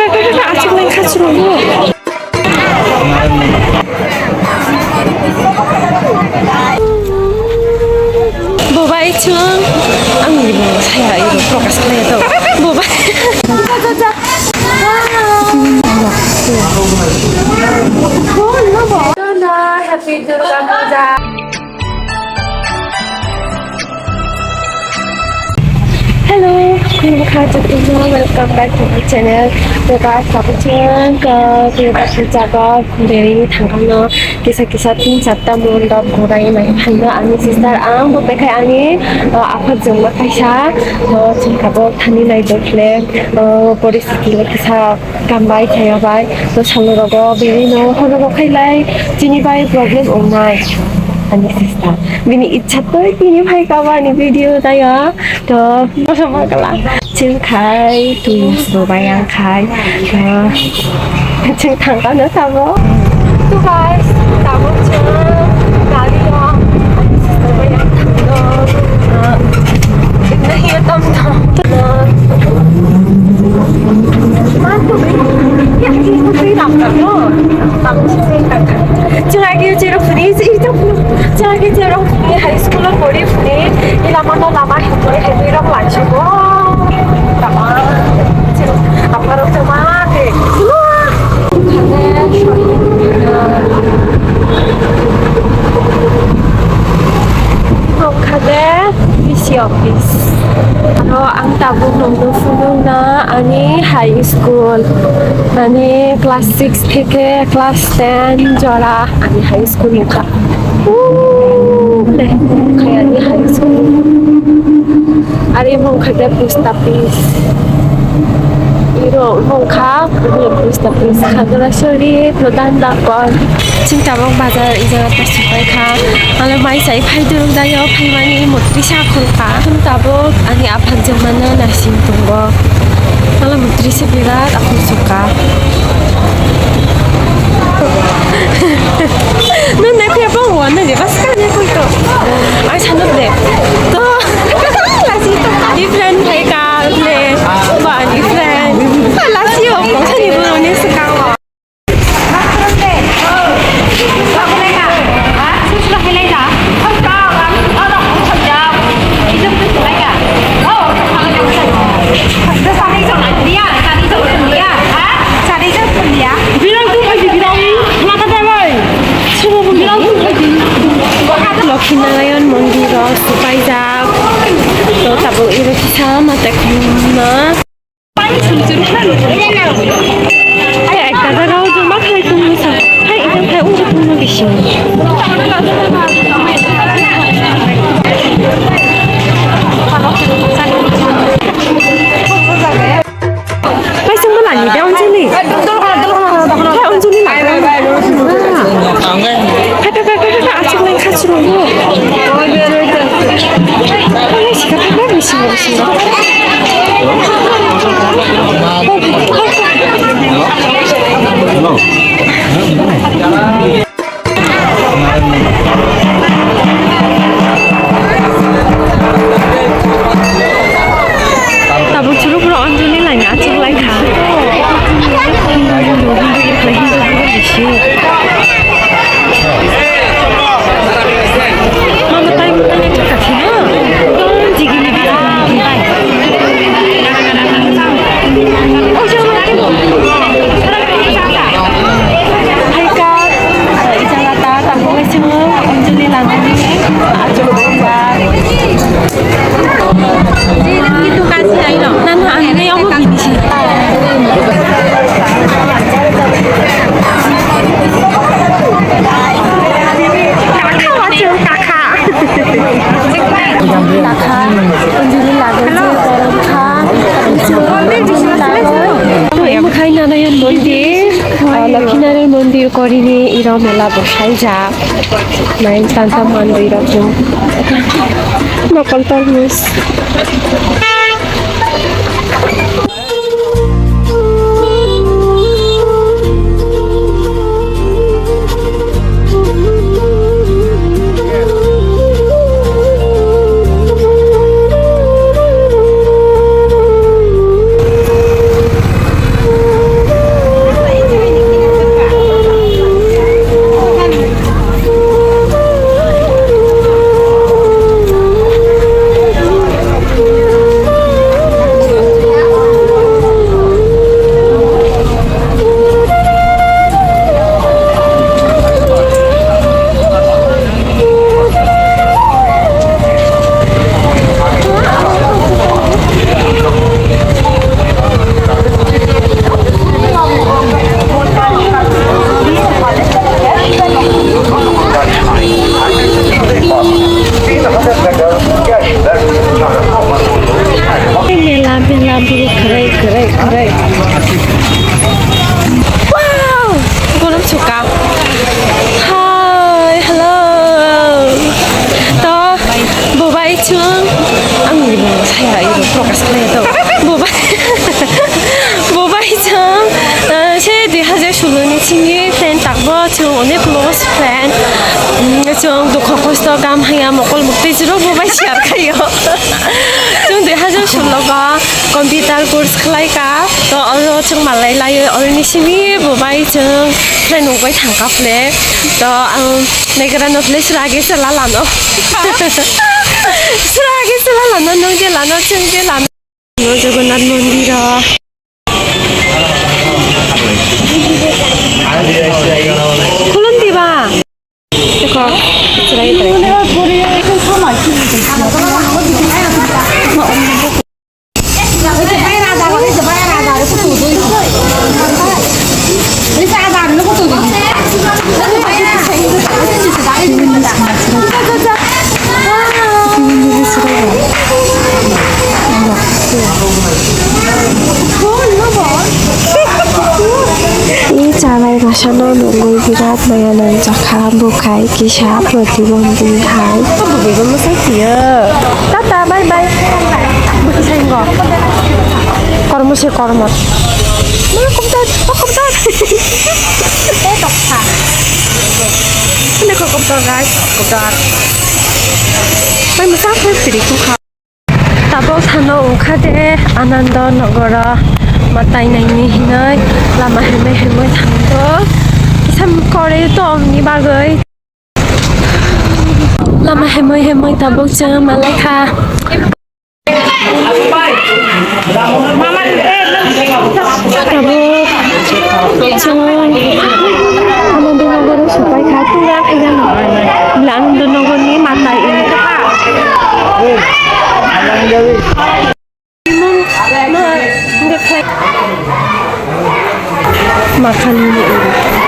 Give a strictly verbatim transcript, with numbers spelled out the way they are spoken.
Achuk lai kha chwng bo. Bo bai chwng ang ni bo saya iro prokash khlai to. Bo bai. Happy Durga Puja. Hello, khulumkha jotono, welcome back to my channel. Bebak sabujang, uh, bebak jaga, beri thangkano, kisa kisa tin charta mondop gurai nai phaino ani sister ang, bo bekhai ani, uh, aphak jongma kaisa, uh, chwngkabo thani nai dokhle, uh, poristhiti le kisa Kambai khaya bai, to salo rogo bini no hono bo khailai, chini bai problem wngnai. Ani sister, bini ichha to tini phai kaba ani video daya, to boso ma kala. Chim khai, tu bo bai ang khai, to chim thang ka no sabo. To guys, tabuk chwng gari o ani sister bai ang thangno, ah, nahi tam tam. Ma tu ya ki tu pi ram ram no. Chwng agi chero phuni si to phunu. Chwng agi chero phuni high school o pori phuni. Ila mano lama himoi himoi rok lai si bo. Tama. Chero apa rok tama ke. Khade, D C office. Aro ang tabuk nongno phunukna ani high school, ani class six theke class ten jora ani high school wngkha. Uuu, de, wngkha ani high school. Ari wngkha de post office. Iro wngkha, post office, Khagrasari, Pradhan Dakar. Chwng tabuk bazar ijara ta supai kha. Alo mai chai phai durung dayo, phaimani motri sa khul kha. Chwng tabuk ani aphak jemano nasing tongo. Alo motri se birat aphuk suka. Nung nai khe bang wan nai bas ka ne koi to. Ai sanok de. To. Lasi to. Different hai ka le. Ba different. Lasi o ko sani bo ne suka. Lokhi Narayan mondir o supaijak. To tabuk iro kisa mate khumna. Hai, ekta jaga o joma khai tongmani sa. Hai, ejang khai, o tongma bisi. Kaisa mo lani de Anjali. Hai, Anjali lani. Phai, phai, phai, phai, phai, achuk lai kha chwng bo. Phai, sikha, phai, phai, bisingo, bisingo. Tabuk churuk rok Anjali laina achuk lai kha. Hindu, Hindu, Hindu, Hindu, Hindu, Hindu, Hindu, Hindu. Lakha, Anjali lagwi je borok kha. Twi mwkhai Narayan mondir, ah, Lokhinarayan mondir korini iro mela bwsai jak. Nai tanta manwi rok bo. Nokol tormos. Prokash khlai to. Bo bai, bo bai chwng, eh, se dui hajar solo ni simi friend takbo chwng onek close friend. Mm, chwng dukho kosto gam haya mokol muktwi juro bo bai share khaio. Chwng dui hajar solo ba computer course khlai ka to oro chwng malai lai oro ni simi bo bai chwng friend bai thang ka phle to ang Naikara no phle srage sala lano. Srage sala lano, nung je lano, chwng je lano. No Jagannath Mondir o. Khulum diba? Dekho, srage srage. I chalai rosano nugwi birat maya nangjakha, bukhai kisa protibondhi hai. Tata, bye bye. Bwkha saingo. Kormo se kormo. Mano kumtar, o kumtar. Tei toksa. Sini ko kumtar, guys, kumtar. Mai masa ko siri ko kha. Tabok thano wngkha de Ananda Nogoro matai naini hinoi lama hemai hemai thango. Kisa kore tongni bagwi. Lama hemoi hemoi tabuk chwng malaikha. Tabuk chwng Anandanagar o sopaikha, tura khaina no. Anandanagar ni matai. Makan.